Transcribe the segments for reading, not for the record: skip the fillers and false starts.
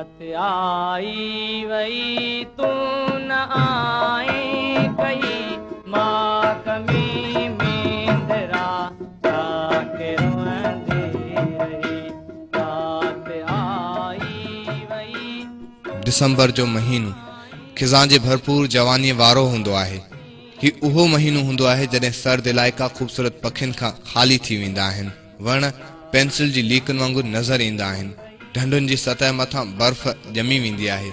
رات آئي وئي تون نه آئين ڪئي ماتمي مينڌرا ڇا کي روئندي رهي رات آئي وئي. ڊسمبر جو مهينو خزان جي ڀرپور جوانيء وارو هوندو آهي. هي اهو مهينو هوندو آهي جڏهن سرد علائقا خوبصورت پکين کان خالي ٿي ويندا آهن. وڻ پينسل جي ليڪن وانگر نظر ايندا آهن. ڍنڍن جي سطح مٿان برف ڄمي ويندي آهي.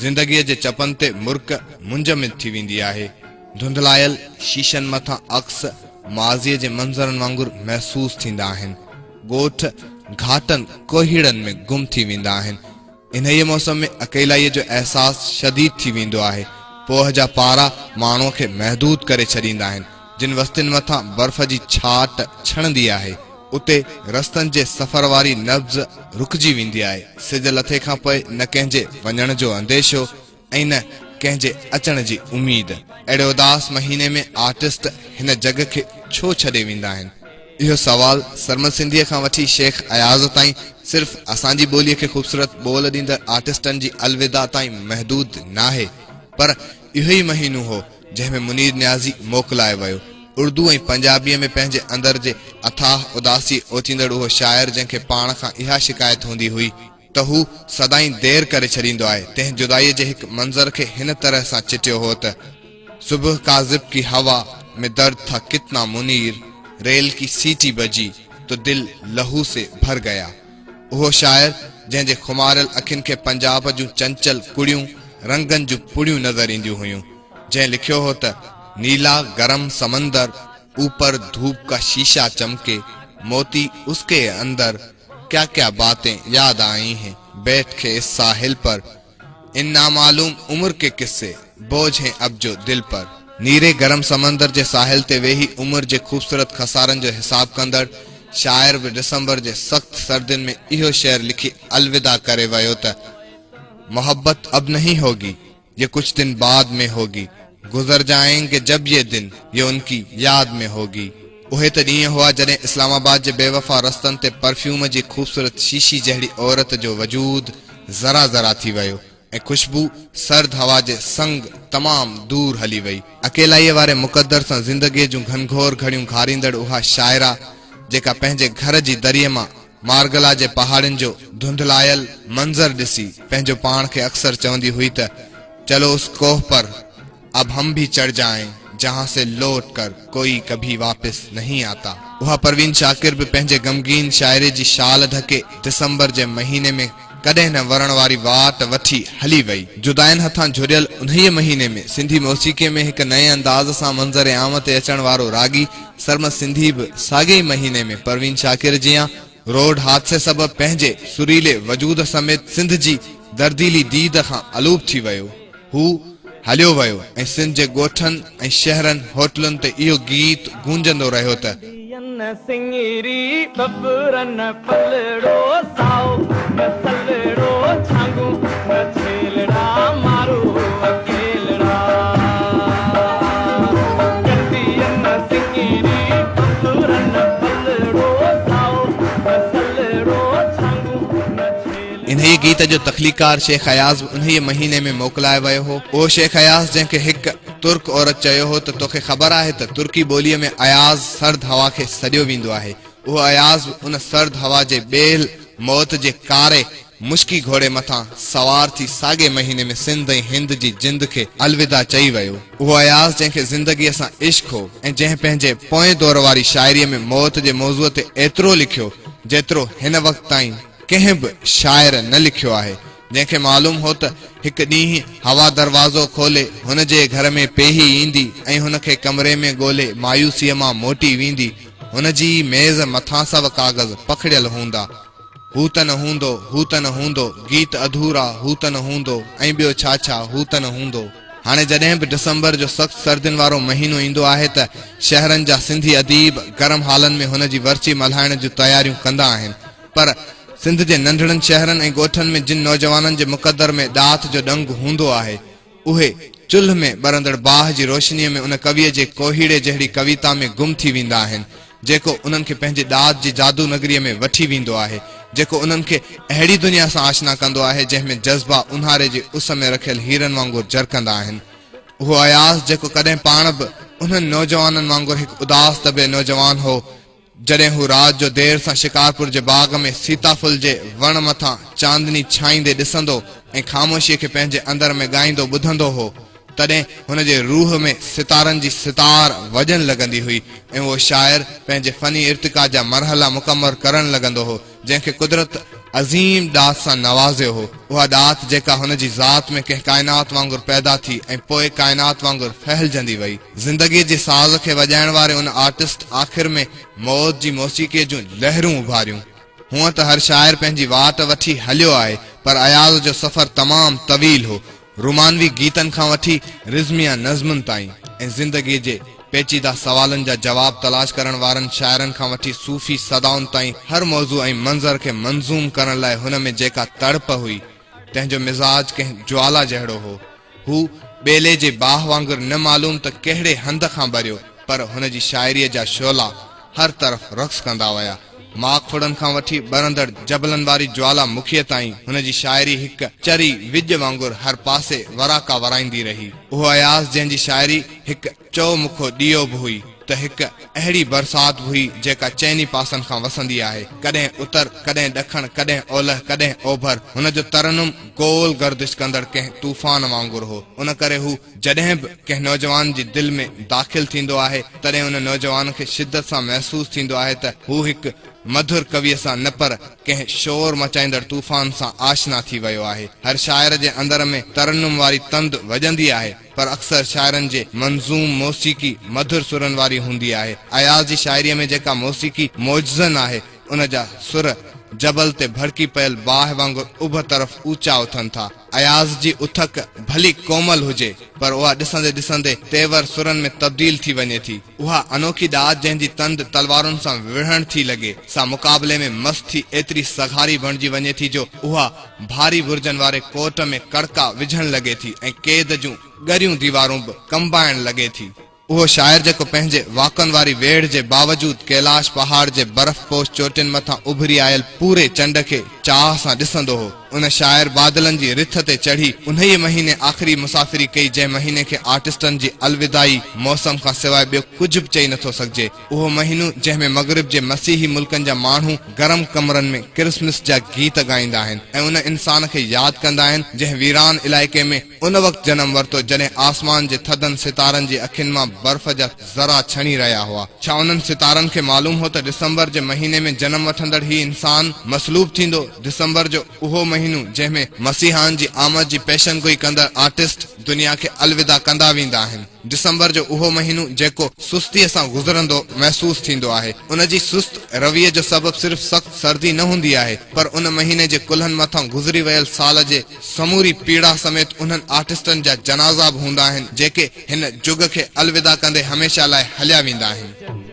زندگيء جي چپن تي مرڪ منجمد ٿي ويندي آهي. ڌنڌلايل شيشن مٿان عڪس ماضيء جي منظرن وانگر محسوس ٿيندا آهن. ڳوٺ گهاٽن ڪوهيڙن ۾ گم ٿي ويندا آهن. انهيء موسم ۾ اڪيلائيء جو احساس شديد ٿي ويندو آهي. پوهه جا پارا ماڻهوء کي محدود ڪري ڇڏيندا آهن. جن وستين مٿان برف جي ڇاٽ ڇڻندي آهي، اتي رستن جي سفر واري نبض رڪجي ويندي آهي. سج لٿي کان پوء نه ڪنهن جي وڃڻ جو انديشو ۽ نه ڪنهن جي اچڻ جي اميد. اهڙي اداس مهيني ۾ آرٽسٽ هن جڳ کي ڇو ڇڏي ويندا آهن؟ اهو سوال سرمد سنڌيء کان وٺي شيخ اياز تائين صرف اسان جي ٻوليء کي خوبصورت ٻول ڏيندڙ آرٽسٽن جي الوداع تائين محدود ناهي پر اهو ئي مهينو هو جنهن ۾ منير نيازي موڪلائي ويو. اردو ۽ پنجابيء ۾ پنهنجي اندر جي اٿاهه اداسي اوتيندڙ اهو شاعر جنهن کي پاڻ کان اها شڪايت هوندي هئي ته هو سدائين دير ڪري ڇڏيندو آهي، تنهن جدائيء جي هڪ منظر کي هن طرح سان چٽيو هو ته، صبح ڪاذب ڪي هوا ۾ درد ٿا ڪتنا منير، ريل ڪي سيٽي بجي تو دل لهو سي ڀر گيا. اهو شاعر جنهن جي خماريل اکين کي پنجاب جون چنچل ڪڙيون رنگن جون پڙيون نظر اينديون هيون، جنهن لکيو هو ته، نيلا گرم سمندر اوپر ڌوپ ڪا شيشا چمڪي، موتي اس ڪي اندر ڪيا ڪيا باتين ياد آئي هين بيٺ کي اس ساحل پر ان نامعلوم عمر ڪي قصي بوجھ هين اب جو دل پر. نيري گرم سمندر جي ساحل تي ويهي عمر جي خوبصورت خسارن جو حساب ڪندڙ شاعر به ڊسمبر جي سخت سردين ۾ اهو شعر لکي الوداع ڪري ويو ته محبت اب نهين هوگي يه ڪجھ دن بعد ۾ هوگي گذر جائين گي جب يه دن يه ان ڪي ياد ۾ هوگي. اهي ته ڏينهن هئا جڏهن اسلام آباد جي بيوفا رستن تي پرفيوم جي خوبصورت شيشي جهڙي عورت جو وجود ذرا ذرا ٿي ويو ۽ خوشبو سرد هوا جي سنگ تمام دور هلي وئي. اڪيلائيء واري مقدر سان زندگيء جون گهنگهور گهڙيون گهاريندڙ اها شاعره جيڪا پنهنجي گهر جي دريء مان مارگلا جي پهاڙين جو ڌنڌلايل منظر ڏسي پنهنجو پاڻ کي اڪثر چوندي هئي ته چلو اس ڪوه پر اب هم ڀي چڙھ جائين جهان سي لوٽ ڪر ڪوئي ڪڀي واپس نهين آتا. اها پروين شاڪر به پنهنجي غمگين شاعري جي شال ڍڪي ڊسمبر جي مهيني ۾ ڪڏهن نه ورڻ واري واٽ وٺي هلي وئي. جدائين هٿان جهريل انهيء مهيني ۾ سنڌي موسيقيء ۾ هڪ نئين انداز سان منظر عام تي اچڻ وارو راڳي سرمد سنڌي به ساڳئي ئي مهيني ۾ پروين شاڪر جيان روڊ حادثي سبب پنهنجي سريلي وجود سميت سنڌ جي درديلي ديد کان الوپ ٿي ويو. هو هليو ويو ۽ سنڌ جي ڳوٺن ۽ شهرن هوٽلن تي اهو گيت گونجندو رهيو ته. ڏين سڱري ٻٻرن پلڙو سائو نه سلڙو ڇانگون نه ڇيلڙا مارو اڪيلڙا ڪنڊين سڱري ٻٻرن پلڙو سائو نه سلڙو ڇانگون نه ڇيلڙا. انهيء گيت جو تخليقڪار شيخ اياز به انهيء مهيني ۾ موڪلائي ويو هو. اهو شيخ اياز جنهن کي هڪ ترڪ عورت چيو هو ته توکي خبر آهي ته ترڪي ٻوليء ۾ اياز سرد هوا کي سڏيو ويندو آهي. اهو اياز به ان سرد هوا جي ٻيل موت جي ڪاري مشڪي گهوڙي مٿان سوار ٿي ساڳئي مهيني ۾ سنڌ ۽ هند جي جند کي الوداع چئي ويو. اهو اياز جنهن کي زندگيء سان عشق هو ۽ جنهن پنهنجي پوئين دور واري شاعريء ۾ موت جي موضوع تي ايترو لکيو جيترو هن وقت تائين ڪنهن به شاعر نه لکيو آهي، جنهن کي معلوم هو ته هڪ ڏينهن هوا دروازو کولي هن جي گهر ۾ پيهي ايندي ۽ هن کي ڪمري ۾ ڳولي مايوسيء مان موٽي ويندي. هن جي ئي ميز مٿان سڀ ڪاغذ پکڙيل هوندا. هو ته نه هوندو، هو ته نه هوندو، گيت اڌورا، هو ته نه هوندو ۽ ٻيو ڇا ڇا، هو ته نه هوندو. هاڻي جڏهن به ڊسمبر جو سخت سردين وارو مهينو ايندو آهي ته شهرن جا سنڌي اديب گرم هالن ۾ هن جي ورسي ملهائڻ جون تياريون ڪندا آهن. پر سنڌ جي ننڍڙن شهرن ۽ ڳوٺن ۾ جن نوجوانن جي مقدر ۾ ڏات جو ڏنگ هوندو آهي، اهي چلهه ۾ ٻرندڙ باهه جي روشنيء ۾ ان ڪويء جي ڪوهيڙي جهڙي ڪويتا ۾ گم ٿي ويندا آهن، جيڪو انهن کي پنهنجي ڏات جي جادو نگريء ۾ وٺي ويندو آهي. جيڪو انهن کي اهڙي دنيا سان آشنا ڪندو آهي، جنهن ۾ جذبا اونهاري جي اس ۾ رکيل هيرن وانگر جرڪندا آهن. اهو اياز جيڪو ڪڏهن پاڻ به انهن نوجوانن وانگر هڪ اداس طبع نوجوان هو، جڏهن هو رات جو دير سان شڪارپور جي باغ ۾ سيتاڦل جي وڻ مٿان چاندني ڇائيندي ڏسندو ۽ خاموشيء کي پنهنجي اندر ۾ ڳائيندو ٻڌندو هو، تڏهن هن جي روح ۾ ستارن جي ستار وڄڻ لڳندي هئي ۽ اهو شاعر پنهنجي فني ارتقا جا مرحلا مڪمل ڪرڻ لڳندو هو، جنهن کي قدرت عظيم ڏات سان نوازيو هو. اها ڏات جيڪا هن جي ذات ۾ ڪنهن ڪائنات وانگر پيدا ٿي ۽ پوء ڪائنات وانگر ڦهلجندي وئي. زندگيء جي ساز کي وڄائڻ واري ان آرٽسٽ آخر ۾ موت جي موسيقيء جون لهرون اڀاريون. هونء ته هر شاعر پنهنجي واٽ وٺي هليو آهي، پر اياز جو سفر تمام طويل هو. رومانوي گيتن کان وٺي رزميه نظمن تائين ۽ زندگيء جي پيچيده سوالن جا جواب تلاش ڪرڻ وارن شاعرن کان وٺي صوفي صدائن تائين هر موضوع ۽ منظر کي منظوم ڪرڻ لاء هن ۾ جيڪا تڙپ هئي، تنهن جو مزاج ڪنهن جوالا جهڙو هو. هو ٻيلي جي باهه وانگر نه معلوم ته ڪهڙي هنڌ کان ٻريو، پر هن جي شاعريء جا شعلا هر طرف رقص ڪندا ويا. ماڪ ڦڙن کان وٺي ٻرندڙ جبلن واري جوالا مکيء تائين هن جي شاعري هڪ چري وڄ وانگر هر پاسي وراڪا ورائيندي رهي. اهو اياز جنهن جي شاعري هڪ چؤ مکو ڏيئو به هئي ته هڪ اهڙي برسات به هئي جيڪا چئني پاسن کان وسندي آهي، ڪڏهن اتر، ڪڏهن ڏکڻ، ڪڏهن اولهه، ڪڏهن اوڀر. هن جو ترنم گول گردش ڪندڙ ڪنهن طوفان وانگر هو. ان ڪري هو جڏهن به ڪنهن نوجوان جي دل ۾ داخل ٿيندو آهي، تڏهن ان نوجوان کي شدت سان محسوس ٿيندو آهي ته هو هڪ مڌر ڪويء سان نه پر ڪنهن شور مچائيندڙ طوفان سان آشنا ٿي ويو آهي. هر شاعر جي اندر ۾ ترنم واري تند وڄندي آهي، پر اڪثر شاعرن جي منظوم موسيقي مڌر سرن واري هوندي آهي. اياز جي شاعريء ۾ جيڪا موسيقي موجزن آهي، ان جا سر جبل تي ڀڙڪي پيل باهه وانگر اڀ طرف اوچا اٿن ٿا. اياز جي اٿڪ ڀلي ڪومل هجي، پر اها ڏسندي ڏسندي تيور سرن ۾ تبديل ٿي وڃي ٿي. اها انوکي ڏات جنهن جي تند تلوارن سان وڙهڻ ٿي لڳي، سا مقابلي ۾ مس ٿي ايتري سگهاري بڻجي وڃي ٿي جو اها ڀاري برجن واري ڪوٽ ۾ ڪڙڪا وجهڻ لڳي ٿي ۽ قيد جون ڳريون ديوارون به ڪنبائڻ لڳي ٿي. اهو شاعر جيڪو پنهنجي واڪن واري ويڙهه جي باوجود ڪيلاش پهاڙ جي برف پوش چوٽين مٿان اڀري آيل پوري چنڊ کي چاهه سان ڏسندو هو، ان شاعر بادلن جي رٿ تي چڙهي انهيء مهيني آخري مسافري ڪئي جنهن مهيني کي آرٽسٽن جي الوداعي موسم کان سواء ٻيو ڪجهه به چئي نٿو سگهجي. اهو مهينو جنهن ۾ مغرب جي مسيحي ملڪن جا ماڻهو گرم ڪمرن ۾ ڪرسمس جا گيت ڳائيندا آهن ۽ ان انسان کي ياد ڪندا آهن جنهن ويران علائقي ۾ ان وقت جنم ورتو جڏهن آسمان جي ٿڌن ستارن جي اکين مان برف جا ذرا ڇڻي رهيا هئا. ڇا انهن ستارن کي معلوم هو ته ڊسمبر جي مهيني ۾ جنم وٺندڙ هي انسان مصلوب ٿيندو؟ ڊسمبر جو اهو مهينو جنهن ۾ مسيحائن جي آمد جي پيشنگوئي ڪندڙ آرٽسٽ دنيا کي الوداع ڪندا ويندا آهن. ڊسمبر جو اهو مهينو جيڪو سستيء سان گذرندو محسوس ٿيندو آهي. ان جي سست رويء جو سبب صرف سخت سردي نه هوندي آهي پر ان مهيني جي ڪلهن مٿان گذري ويل سال جي سموري پيڙا سميت انهن آرٽسٽن جا جنازا به هوندا آهن جيڪي هن جڳ کي الوداع ڪندي هميشه لاء هليا ويندا آهن.